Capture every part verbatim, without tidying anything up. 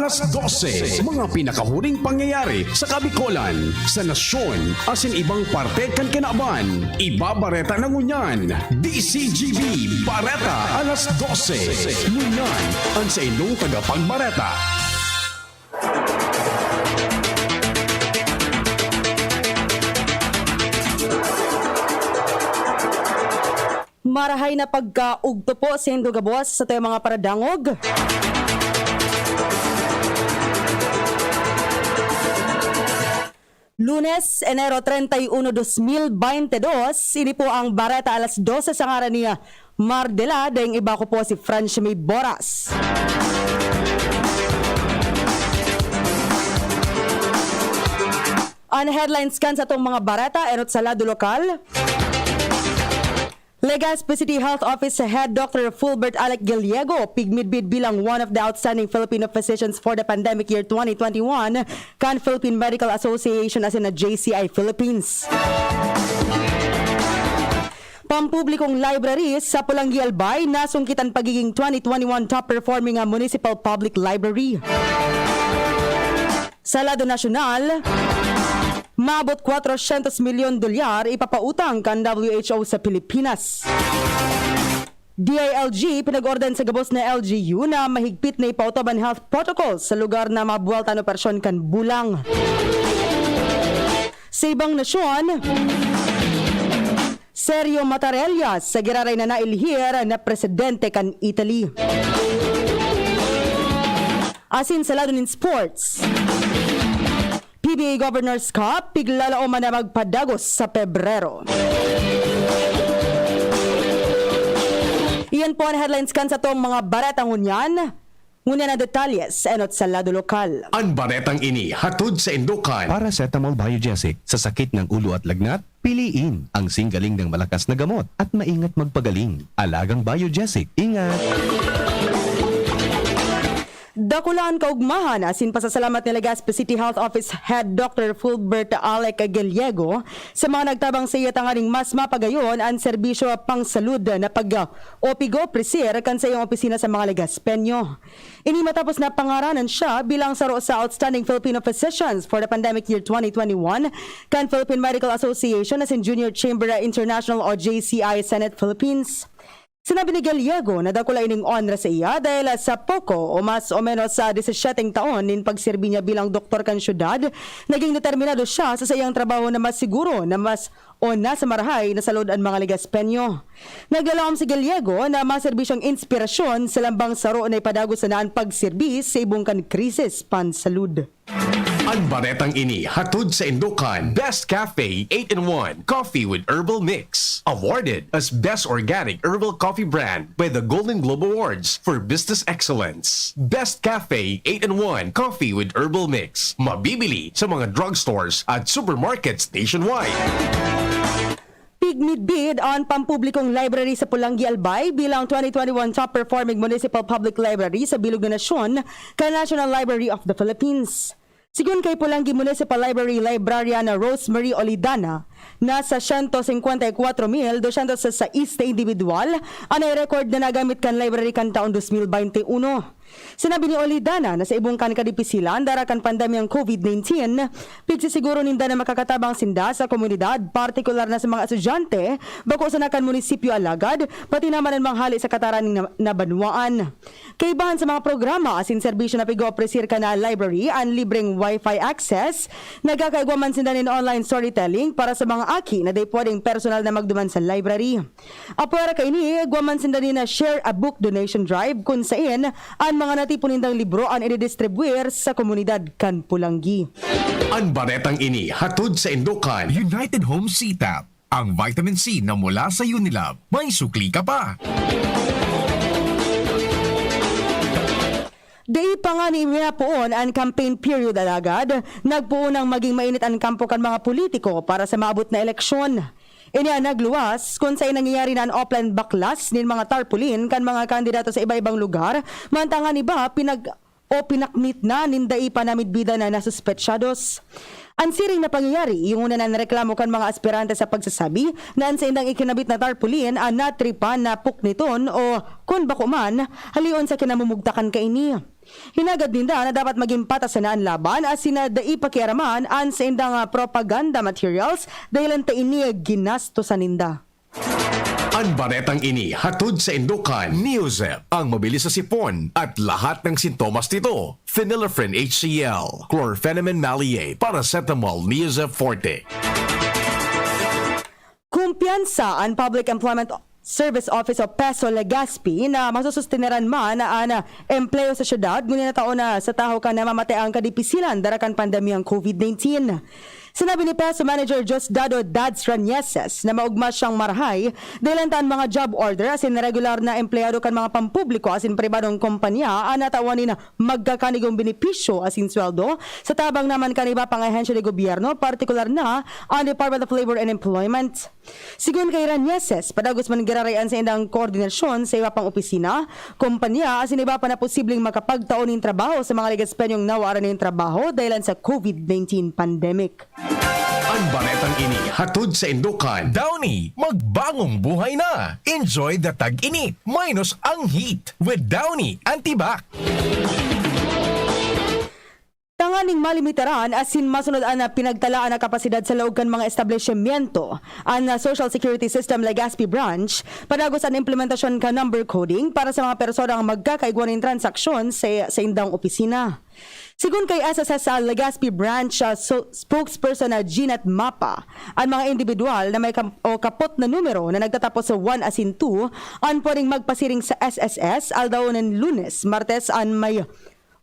Alas dose, mga pinakahuring pangyayari sa Kabikolan, sa nasyon, asin ibang parte kan kinaban. Ibabareta na ngunyan, D C G B Bareta, alas dose. Ngunyan, an saindong tagapagbareta. Marahay na pagkaugto po saindo gabos sa atong mga paradangog. Lunes, Enero treinta y uno, dos mil beinte dos, ini po ang Bareta Alas Dose sa ngaran ni Mardela, daing iba ko po si French May Boras. An headlines kan satong mga bareta enot sa lado lokal. Legazpi City Health Office Head Doctor Fulbert Alec Gallego pigmidbid bilang one of the outstanding Filipino physicians for the pandemic year twenty twenty-one kan Philippine Medical Association asin na J C I Philippines. Pampublikong library sa Polanggi Albay nasungkit an pagiging twenty twenty-one top performing, ah, municipal public library. Sa lado nasyonal, maabot kwatrosyentos milyon dolyar ipapautang kan W H O sa Pilipinas. D I L G pinag-ordan sa gabos na L G U na mahigpit na ipautob an health protocol sa lugar na mabuwalta an operasyon kan bulang. Sa ibang nasyon, Sergio Mattarella sa giraray na nailhir na presidente kan Italy. Asin sa lado nin sports, P B A Governors Cup, piglalaoman na magpadagos sa Pebrero. Iyan po an headlines kan satong mga bareta ngunyan. Ngunyan an detalye sa enot sa lado lokal. An baretang ini hatod saindo kan Paracetamol Biogesic. Sa sakit ng ulo at lagnat, piliin ang singgaling ng malakas na gamot at maingat magpagaling. Alagang Biogesic. Ingat! Dakula an kaugmahan asin pasasalamat ni Legazpi City Health Office Head Doctor Fulbert Alec Gallego sa mga nagtabang sa iya tanganing mas mapagayon an serbisyo pangsalud na pag-opigo presir kan saiyang opisina sa mga Legazpeño. Ini matapos na pangaranan siya bilang saro sa Outstanding Filipino Physicians for the Pandemic Year twenty twenty-one kan Philippine Medical Association asin Junior Chamber International o J C I Senate Philippines. Sinabi ni Gallego na dakula ining onra sa iya dahil sa poko o mas o menos sa disisisyete taon nin pagserbi niya bilang doktor kan syudad, naging determinado siya sa saiyang trabaho na mas siguro na mas o nasa marahay na salud an mga Legazpeño. Naglalawom si Gallego na maserbi siyang inspirasyon sa lambang saro na ipadagos sana an pagserbi sa ibong kan krisis pansalud. An baretang ini hatod saindo kan Best Cafe eight-in-one Coffee with Herbal Mix. Awarded as Best Organic Herbal Coffee Brand by the Golden Globe Awards for Business Excellence. Best Cafe eight-in-one Coffee with Herbal Mix. Mabibili sa mga drugstores at supermarkets nationwide. Pigmidbid an pampublikong library sa Polanggi Albay bilang twenty twenty-one Top Performing Municipal Public Library sa bilog na nasyon kan National Library of the Philippines. Sigon kay Polanggi Municipal Library Librarian na Rosemary Olidana, nasa siyento singkwenta y kwatro mil dosyentos sais na indibidwal an nai-record na nagamit kan library kan taon dos mil baynte uno. Sinabi ni Olidana na sa ibong kan kadipisilan dara kan pandemyang COVID nineteen, pigsisiguro ninda na makakatabang sinda sa komunidad, partikular na sa mga estudyante, bako sana kan munisipyo alagad, pati na man an mga hali sa kataran na, na banwaan. Kaibahan sa mga programa asin serbisyo na pig-opresir kan library, an libreng Wi-Fi access, nagkakaigwa man sinda nin online storytelling para sa mga aki na dai pwedeng personal na magduman sa library. Apwera kaini, igwa man sinda nin Share a Book Donation Drive, kun sain an mga natipon nindang libro an ididistribwir sa komunidad kan Polanggi. An baretang ini hatod saindo kan United Home C PAP, ang vitamin C na mula sa Unilab. May sukli ka pa! Dai pa ngani minapoon an campaign period, alagad nagpoon nang maging mainit an kampo kan mga politiko para sa maabot na eleksyon. Ini an nagluwas kun saen nangyayari na an offline baklas nin mga tarpaulin kan mga kandidato sa iba-ibang lugar, mantang an iba pinag-, o pinakmit na nin dai pa namidbidan na nasuspetsados. An siring na pangyayari, iyo ngunyan an reklamo kan mga aspirante sa pagsasabi na an saindang ikinabit na tarpaulin an natripan na pukniton o, kun bako man, halion sa kinamumugtakan kaini. Hinagad ninda na dapat magin patas sana an laban asin na dai pakiaraman an saindang, ah, propaganda materials dahelan ta ini ginastosan ninda. An baretang ini hatod saindo kan Neozep, ang mabilis sa sipon at lahat ng sintomas nito. Phenylephrine H C L, chlorphenamine maleate, paracetamol, Neozep Forte. Kumpiyansa an Public Employment Service Office o PESO Legazpi na masususteneran man an empleyo sa syudad, ngunyan na taon na sa tahaw kan namamateang kadipisilan dara kan pandemyang COVID nineteen. Sinabi ni PESO Manager Diosdado Dads Ranieses na maogma siyang marahay dahelan ta an mga job order asin regular na empleyado kan mga pampubliko asin pribadong kompanya an natawan nin magkakanigong benepisyo asin sweldo sa tabang naman kan iba pang ahensya de gobyerno, partikular na an Department of Labor and Employment. Sigon kay Ranieses, padagos man giraray an saindang koordinasyon sa iba pang opisina, kompanya asin iba pa na posibleng makapagtao nin trabaho sa mga Legazpeñong nawaran nin trabaho dahelan sa COVID nineteen pandemic. An baretang ini hatod saindo kan Downy, magbagong buhay na! Enjoy the tag-init minus ang heat with Downy Antibac. Tanganing malimitaran asin masunod an pinagtalaan na kapasidad sa laog kan mga establisimyento, an Social Security System Legazpi Branch padagos an implementasyon kan number coding para sa mga personang magkakaigwa nin transaksyon sa saindang opisina. Sigon kay S S S Legazpi Branch, ah, so, spokesperson na Jeanette Mapa, an mga indibidwal na may kam- o kapot na numero na nagtatapos sa one asin two an pwedeng magpasiring sa S S S aldaw nin Lunes, Martes an may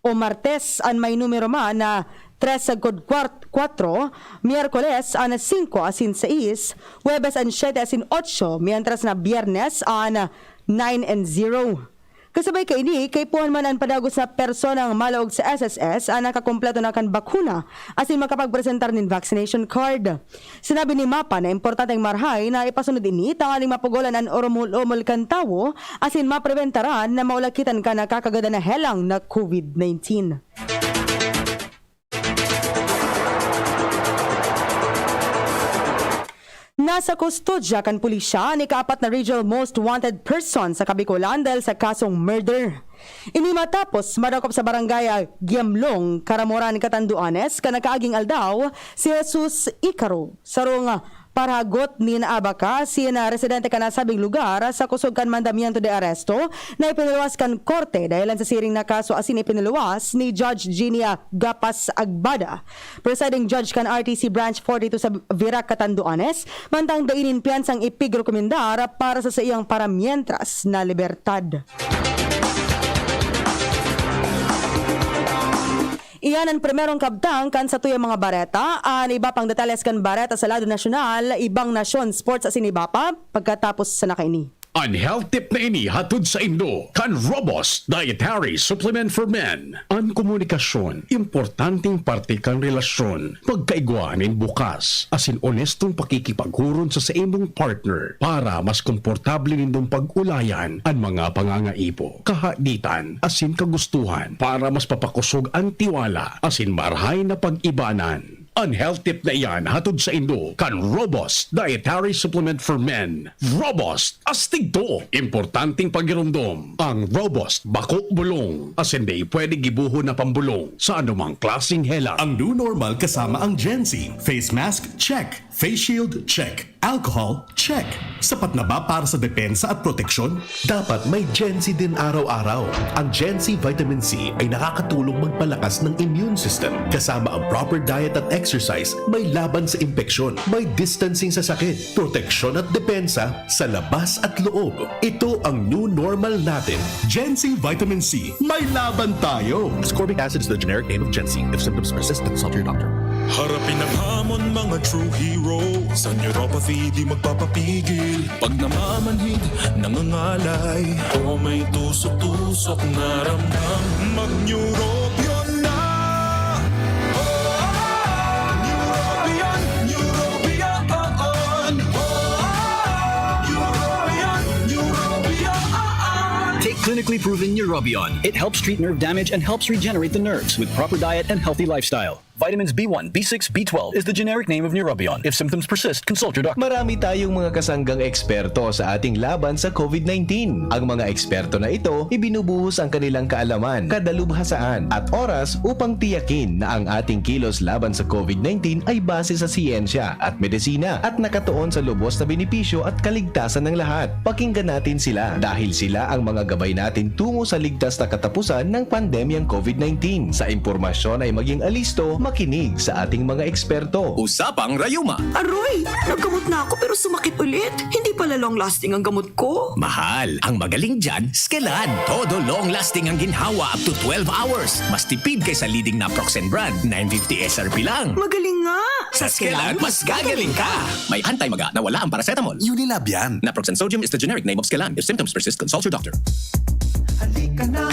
o Martes an may numero man na tres sagkod kwart-, kwatro, Miyerkules an singko asin sais, Huwebes an siyete asin otso, mientras na Biyernes an nine and zero. Kasabay kaini, kaipuhan man an padagos na personang malaog sa S S S an nakakumpleto na kan bakuna asin makapagpresentar nin vaccination card. Sinabi ni Mapa na importanteng marahay na ipasunod ini tanganing mapugolan an oromol-omol kan tawo asin mapreventaran na maulakitan kan nakakagadan na helang na COVID nineteen. Nasa kustodya kan pulisya an ikaapat na regional most wanted person sa Kabikolan dahil sa kasong murder. Ini matapos madakop sa barangay, ah, Giamlong, Caramoran, Catanduanes, kan nakaaging aldaw, si Jesus Icaro, sarong, ah, parahagot nin abaka, asin, ah, residente kan nasabing lugar, sa kusog kan mandamiento de aresto na ipinaluwas kan korte dahelan sa siring na kaso asin ipinaluwas ni Judge Jeannie Gapas Agbada, presiding judge kan R T C Branch forty-two sa Virac, Catanduanes, mantang dai nin piyansang ipigrekomendar para sa saiyang paramientras na libertad. Iyan an primerong kabtang kan satuyang mga bareta. An iba pang detalles kan bareta sa lado nasyonal, ibang nasyon, sports asin iba pa, pagkatapos sa nakaini. An health tip na ini hatod saindo kan Robust Dietary Supplement for Men. An komunikasyon, importanteng parte kan relasyon. Pagkaigwa nin bukas asin onestong pakikipaghuron sa saimong partner para mas komportable nindong pag-ulayan an mga pangangaipo, kahaditan asin kagustuhan para mas papakosog an tiwala asin marahay na pag-ibanan. An health tip na iyan hatod saindo kan Robust Dietary Supplement for Men. Robust, astig to! Importanteng pagiromdom. Ang Robust bako bulong, asin dai pwede gibohon na pambolong sa anumang klaseng helang. Ang new normal kasama ang Gen Z. Face mask, check. Face shield, check. Alcohol, check. Sapat na ba para sa depensa at proteksyon? Dapat may Gen Z din araw-araw. Ang Gen Z Vitamin C ay nakakatulong magpalakas ng immune system. Kasama ang proper diet at exercise, may laban sa impeksyon, may distancing sa sakit, proteksyon at depensa sa labas at loob. Ito ang new normal natin. Gen Z Vitamin C, may laban tayo! Ascorbic acid is the generic name of Gen Z. If symptoms persist, consult your doctor. Harapin ang hamon, mga true hero. Sa neuropathy, di magpapapigil. Pag namamanhid, nangangalay. O may tusok-tusok na ramdam. Mag-Neurobion na! Neurobion, Neurobion, oo. Neurobion, Neurobion, oo. Take clinically proven Neurobion. It helps treat nerve damage and helps regenerate the nerves with proper diet and healthy lifestyle. Vitamins B one, B six, B twelve is the generic name of Neurobion. If symptoms persist, consult your doctor. Marami tayong mga kasanggang eksperto sa ating laban sa COVID nineteen. Ang mga eksperto na ito, ibinubuhos ang kanilang kaalaman, kadalubhasaan, at oras upang tiyakin na ang ating kilos laban sa COVID nineteen ay base sa siyensya at medisina at nakatuon sa lubos na benepisyo at kaligtasan ng lahat. Pakinggan natin sila dahil sila ang mga gabay natin tungo sa ligtas na katapusan ng pandemyang COVID nineteen. Sa impormasyon ay maging alisto, makinig sa ating mga eksperto. Usapang Rayuma. Aroy! Naggamot na ako pero sumakit ulit. Hindi pala long lasting ang gamot ko. Mahal, ang magaling dyan, Skelan. Todo long lasting ang ginhawa up to twelve hours. Mas tipid kaysa leading naproxen brand, nine fifty S R P lang. Magaling nga! Sa Skelan, mas gagaling ka! May anti-maga na wala ang paracetamol. Unilab yan. Naproxen sodium is the generic name of Skelan. If symptoms persist, consult your doctor. Halika na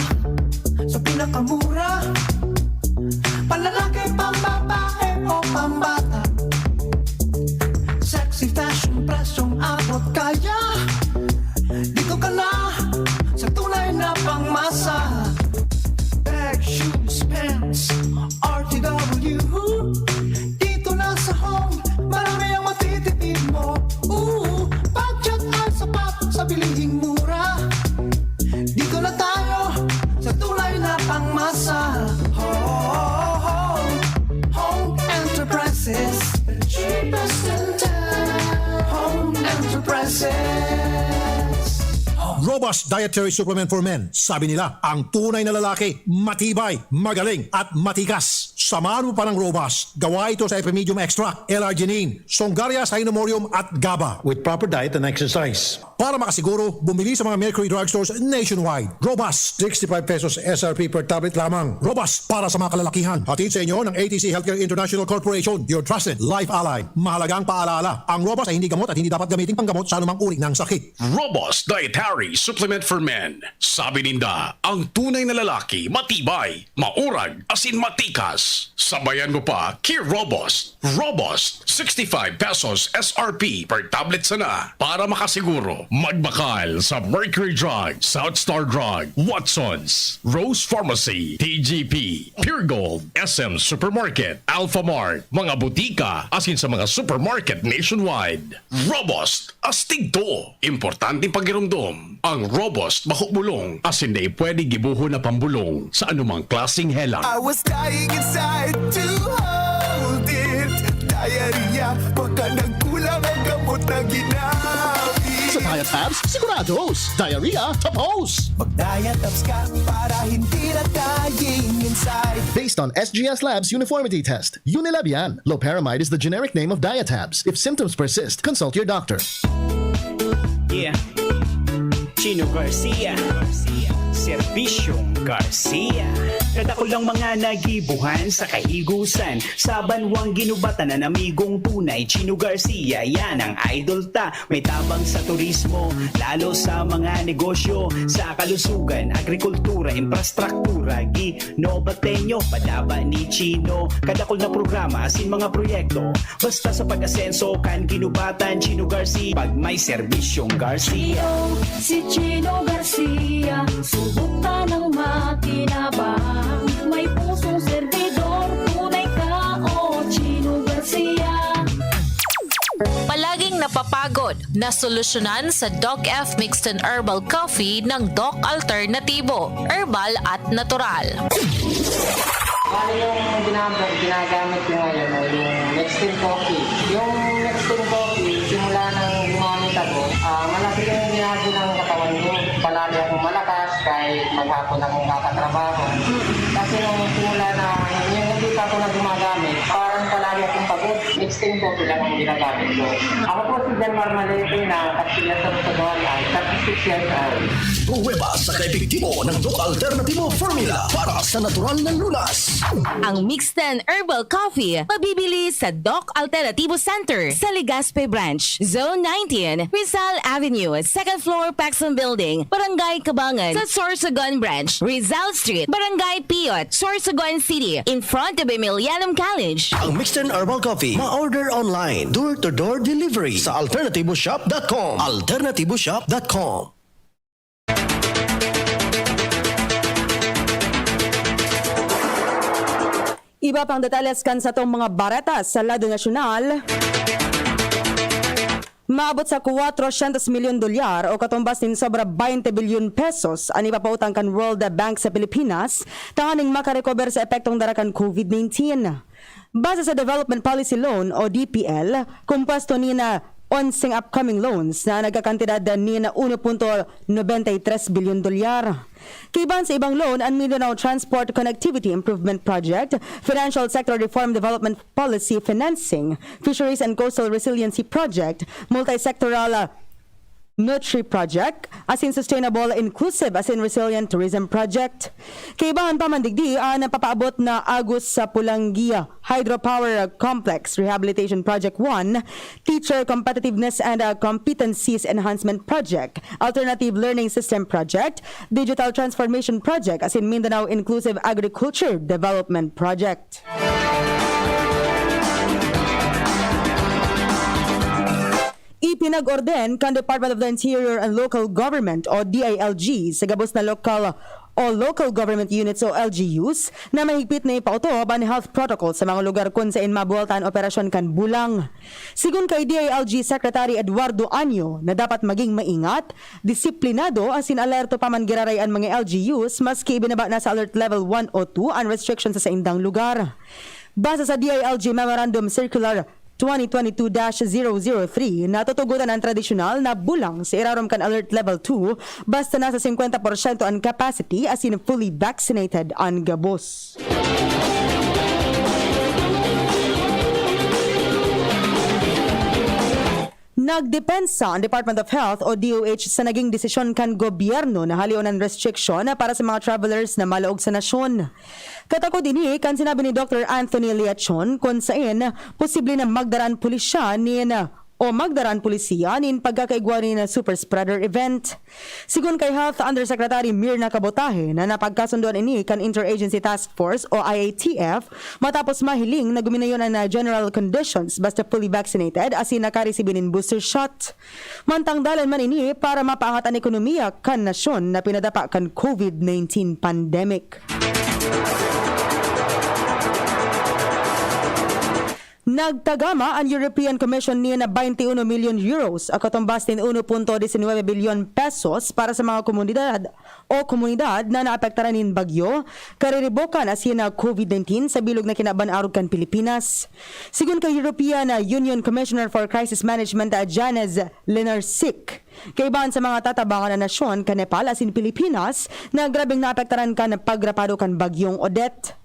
sa pinakamura. Panlalaki, pambabae o pambata. Sexy fashion, presyong abot kaya. Dito ka na sa tunay na pangmasa. Bag, shoes, pants, R T W. Dito na sa Home, marami ang matitipid mo. Ooh, budget ay sapat sa bilihing mura. Dito na tayo sa tunay na pangmasa. Home, Home Enterprises, the cheapest in town. Home Enterprises. Robust Dietary Supplement for Men. Sabi nila, ang tunay na lalaki, matibay, magaling, at matikas. Samahan mo pa ng Robust. Gawa ito sa Epimedium Extract, L-arginine, Songaria Cynomorium, at GABA. With proper diet and exercise. Para makasiguro, bumili sa mga Mercury Drugstores nationwide. Robust, sixty-five pesos S R P per tablet lamang. Robust para sa mga kalalakihan. Hatid sa inyo ng A T C Healthcare International Corporation, your trusted life ally. Mahalagang paalala, ang Robust ay hindi gamot at hindi dapat gamitin panggamot sa anumang uri ng sakit. Robust Dietary Supplement for Men. Sabi ninda, ang tunay na lalaki, matibay, maurag, asin matikas. Sabayan mo pa, Kir Robust. Robust, sixty-five pesos S R P per tablet sana. Para makasiguro, magbakal sa Mercury Drug, South Star Drug, Watsons, Rose Pharmacy, T G P, Pure Gold, S M Supermarket, Alpha Mart, mga butika, asin sa mga supermarket nationwide. Robust, astig to. Importanteng pagiromdom, ang Robust bako bulong, asin dai pwede gibohon na pambulong sa anumang klaseng helang. I was dying inside to hold it. Diarrhea, baka nagkulang ang gamot na ginamit. Sa Diet Abs, sigurados. Diarrhea, tapos. Mag-Diet Abs ka para hindi na dying inside. Based on S G S Labs uniformity test, Unilab yan. Loperamide is the generic name of Diatabs. If symptoms persist, consult your doctor. Yeah. Chino Garcia. Serbisyong Garcia. Kadakul ang mga nagibuhan sa kahigusan. Sa banwang ginubatan na namigong tunay. Chino Garcia, yan ang idol ta. May tabang sa turismo, lalo sa mga negosyo. Sa kalusugan, agrikultura, infrastruktura, Gino Bateño, padaba ni Chino. Kadakul na programa, asin mga proyekto. Basta sa pag-asenso kan ginubatan, Chino Garcia. Pag may serbisyong Garcia. Chino, si Chino Garcia. Subok ka ng makinabang. May pusong servidor, tunay ka, o Chino Garcia. Palaging napapagod, nasolusyonan sa Doc F Mixed and Herbal Coffee ng Doc Alternatibo, herbal at natural. Bali, yung ginag-, ginagamit ko ngayon ay yung Mixed in Coffee. Yung Mixed in Coffee, simula nang gumamit ako, ah, malaki yung binago ng katawan ko. Palagi akong malakas, kahit maghapon akong kakatrabaho. Kasi nung simula na, yung hindi pa ako na gumagamit, parang palagi akong pagod. Mixed in Coffee lang ang ginagamit ko. Ako po si Janmar Malete ng Castilla, Sorsogon, at thirty-six years old. Pruweba sa kaepektibo ng Doc Alternatibo Formula para sa natural na lunas. Ang Mixed and Herbal Coffee, mabibili sa Doc Alternatibo Center sa Legazpi Branch, Zone nineteen, Rizal Avenue, second floor, Paxson Building, Barangay Cabangan, sa Sorsogon Branch, Rizal Street, Barangay Piyot, Sorsogon City, in front of Emilianum College. Ang Mixed and Herbal Coffee, ma-order online, door-to-door delivery sa alternativoshop dot com. Alternativoshop dot com. Iba pang detalles kan satong mga bareta sa lado nasyonal. Maabot sa kwatrosyentos milyon dolyar o katumbas nin sobra baynte bilyon pesos an ipapautang kan World Bank sa Pilipinas tanganing makarecover sa epektong dara kan COVID nineteen. Base sa Development Policy Loan o D P L, kompuesto nin onseng upcoming loans na nagkakantidad nin uno punto nobenta y tres bilyon dolyar. Kaiban sa ibang loan, an Mindanao Transport Connectivity Improvement Project, Financial Sector Reform Development Policy Financing, Fisheries and Coastal Resiliency Project, Multisectoral, ah, Nutri Project, asin Sustainable, Inclusive, asin Resilient Tourism Project. Kaibahan pa man digdi an papaabot na Agus sa Pulangia Hydropower Complex Rehabilitation Project one, Teacher Competitiveness and, uh, Competencies Enhancement Project, Alternative Learning System Project, Digital Transformation Project, asin Mindanao Inclusive Agriculture Development Project. Ipinag-orden kan Department of the Interior and Local Government o D I L G sa gabos na lokal o local government units o L G Us na mahigpit na ipautob an health protocol sa mga lugar kun saen mabuwalta an operasyon kan bulang. Sigon kay D I L G Secretary Eduardo Anyo na dapat maging maingat, disiplinado asin alerto pa man giraray an mga L G Us maski ibinaba na sa Alert Level one o two an restriction sa saindang lugar. Base sa D I L G Memorandum Circular twenty twenty-two dash zero zero three, natutugotan an tradisyonal na bulang sa irarom kan Alert Level two basta nasa singkwenta porsyento an capacity asin fully vaccinated an gabos. Nagdepensa an Department of Health o D O H sa naging desisyon kan gobyerno na halion an restriksyon para sa mga travelers na malaog sa nasyon. Katakod ini kan sinabi ni Doktor Anthony Liachon kun saen posible na magdara an pulisya nin o magdara an polisiya nin pagkakaigwa nin super spreader event. Sigon kay Health Undersecretary Mirna Kabotahe na napagkasundoan ini kan Interagency Task Force o I A T F matapos mahiling na guminayon an, ah, general conditions basta fully vaccinated asin nakaresibi nin booster shot. Mantang dalan man ini para mapaangat an ekonomiya kan nasyon na pinadapa kan COVID nineteen pandemic. Nagtagama an European Commission nin baynte uno milyon euros, o katumbas nin uno punto disinwebe bilyon pesos, para sa mga komunidad o komunidad na naapektaran nin bagyo, kariribokan asin na COVID nineteen sa bilog na kinaban arog kan Pilipinas. Sigon kay European Union Commissioner for Crisis Management, Janez Lenarcic, kaibahan sa mga tatabangan na nasyon kan Nepal asin Pilipinas na grabeng naapektaran kan pagrapado kan Bagyong Odette.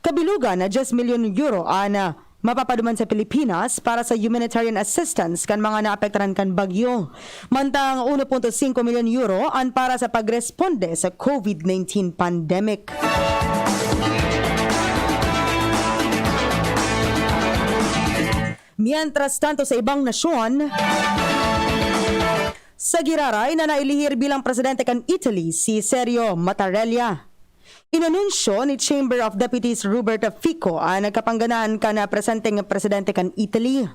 Kabilogan na dyes milyon euro an, ah, mapapaduman sa Pilipinas para sa humanitarian assistance kan mga naapektaran kan bagyo. Mantang uno punto singko milyon euro an para sa pagresponde sa COVID nineteen pandemic. Mientras tanto, sa ibang nasyon, sa giraray na nailihir bilang presidente kan Italy si Sergio Mattarella. Inanunsyo ni Chamber of Deputies Robert Fico an nagkapangganahan kan presenteng presidente kan Italy.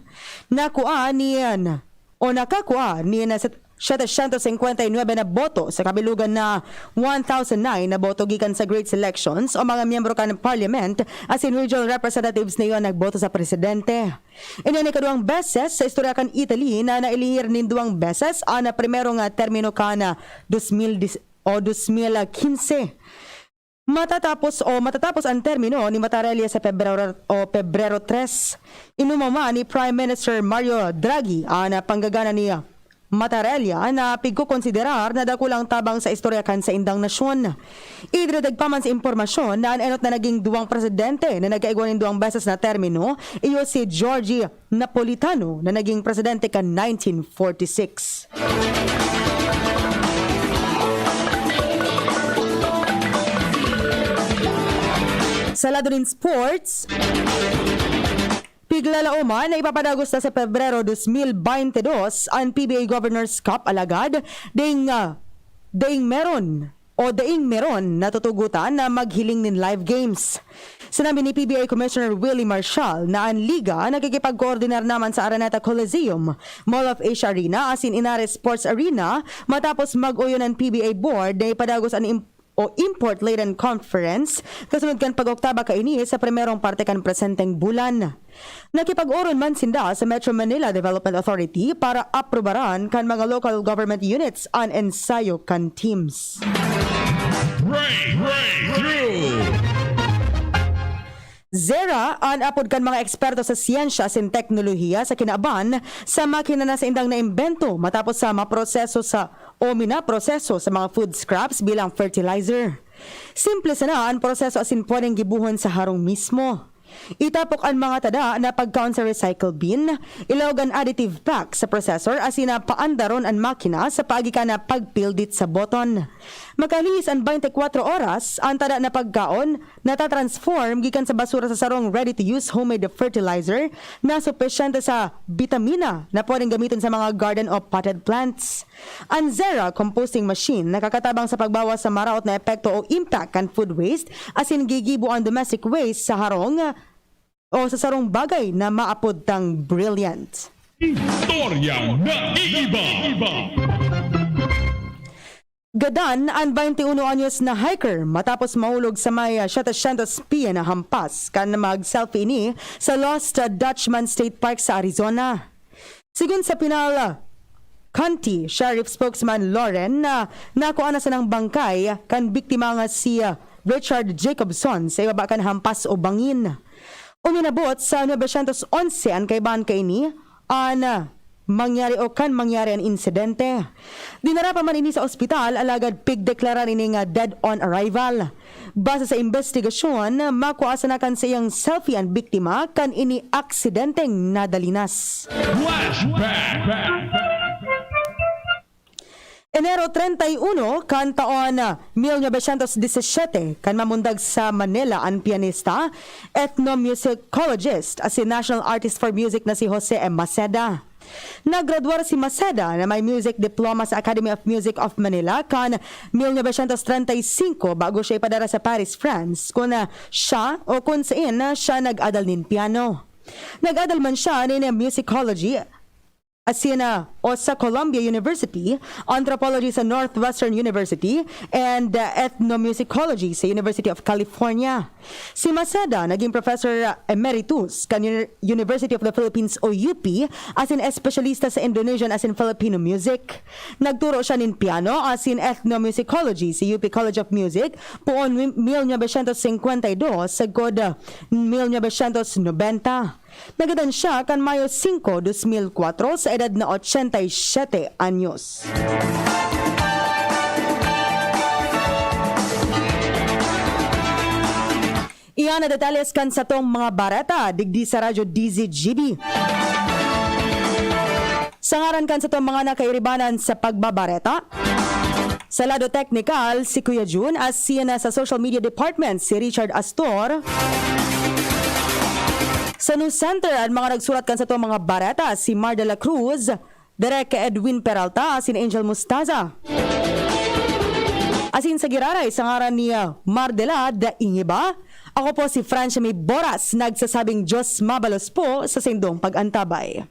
Nakua niyan o nakakua niyan na setecientos cincuenta y nueve na boto sa kabilugan na one thousand nine na boto gikan sa Great Selections o mga miyembro kan Parliament asin Regional Representatives na iyo nagboto sa presidente. Ini an ikaduwang beses sa istorya kan Italy na nailihir nin duwang beses an primero nga termino kan dos mil diyes o dos mil quince. Matatapos o matatapos an termino ni Mattarella sa Pebrero o Pebrero tres. Inumoma ni Prime Minister Mario Draghi an panggagana ni Mattarella na pigkokonsiderar na dakulang tabang sa istorya kan saindang nasyon. Idinagdag pa man sa impormasyon na an enot na naging duwang presidente na nagkaigwa nin duwang beses na termino, iyo si Giorgi Napolitano na naging presidente kan nineteen forty-six. Sa lado nin sports, piglalaoman na ipapadagos na sa Pebrero dos mil baynte dos an P B A Governors Cup, alagad daing, ah, daing meron o daing meron natutugotan na maghiling nin live games. Sinabi ni P B A Commissioner Willie Marshall na an liga nakikipagkoordinar naman sa Araneta Coliseum, Mall of Asia Arena asin Inares Sports Arena matapos mag-uyon an P B A Board na ipadagos an im-, o import laden conference, kasunod kan pag-oktaba kaini sa primerong parte kan presenteng bulan. Nakipag-oron man sinda sa Metro Manila Development Authority para aprubaran kan mga local government units an ensayo kan TIMS. Break, breakthrough. Zera an apod kan mga eksperto sa siyensya asin teknolohiya sa kinaban sa makina na saindang naimbento matapos sa maproseso sa o minaproseso sa mga food scraps bilang fertilizer. Simple sana an proseso asin pwedeng gibohon sa harong mismo. Itapok an mga tada na pagkaon sa recycle bin, ilaog an additive pack sa processor asin na paandaron an makina sa paagi kan pagpildit sa button. Makalihis an twenty-four oras, an tada na pagkaon natatransform gikan sa basura sa sarong ready-to-use homemade fertilizer na supisyente sa bitamina na pwedeng gamiton sa mga garden o potted plants. An Zera Composting Machine nakakatabang sa pagbawas sa maraot na epekto o impact kan food waste, asin gigibo an domestic waste sa harong o sa sarong bagay na maapod tang brilliant. Istoryang naiiba. Gadan an twenty-uno anyos na hiker matapos mahulog sa may, ah, setecientos pie na hampas kan mag-selfie ini sa Lost Dutchman State Park sa Arizona. Sigon sa Pinal County Sheriff Spokesman Loren, na nakuha na sanang bangkay kan biktima nga si, ah, Richard Jacobson sa ibaba kan hampas o bangin. Uminabot sa nobesyentos onse an kaibahan kaini, an, ah, mangyari o kan mangyari an insidente. Dinara pa man ini sa ospital, alagad pigdeklarar ini nga dead on arrival. Base sa imbestigasyon, makua sana kan saiyang selfie an biktima kan ini aksidenteng nadalinas. Flashback. Enero treinta y uno kan taon mil novecientos disisiete, kan mamundag sa Manila an pianista, ethnomusicologist, asin national artist for music na si Jose M. Maceda. Naggraduar si Maceda na may music diploma sa Academy of Music of Manila kan mil novecientos treinta y cinco bago siya ipadara sa Paris, France, kun, ah, siya o kun sain na siya nag-adal nin piano. Nag-adal man siya nin musicology asin, ah, o sa Columbia University, anthropology sa Northwestern University, and, ah, ethnomusicology sa University of California. Si Maceda naging Professor Emeritus kan Uni-, University of the Philippines o U P, asin espesyalista sa Indonesian asin Filipino music. Nagturo siya nin piano asin ethnomusicology sa U P College of Music poon mil novecientos singkwenta y dos sagkod mil novecientos nobenta. Nagadan siya kan Mayo singko, dos mil kwatro, sa edad na ochenta y siete anyos. Iyan na detalles kan satong mga bareta digdi sa Radyo D Z G B. Sa ngaran kan satong mga nakairibanan sa pagbabareta, sa lado teknikal, si Kuya Jun, asin sa social media department, si Richard Astor. Sa news center, an mga nagsurat kan satong mga bareta, si Mar de la Cruz, Direk Edwin Peralta, asin Angel Mustaza. Asin sa giraray, sa ngaran ni, ah, Mar de la Daingiba, ako po si Francia May Boras, nagsasabing Diyos mabalos po sa sindong pag-antabay.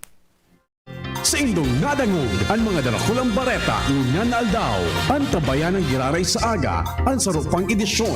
Saindong nadangog an mga darakulang bareta ngunyan na aldaw. Antabayan an giraray sa aga, an saro pang edisyon.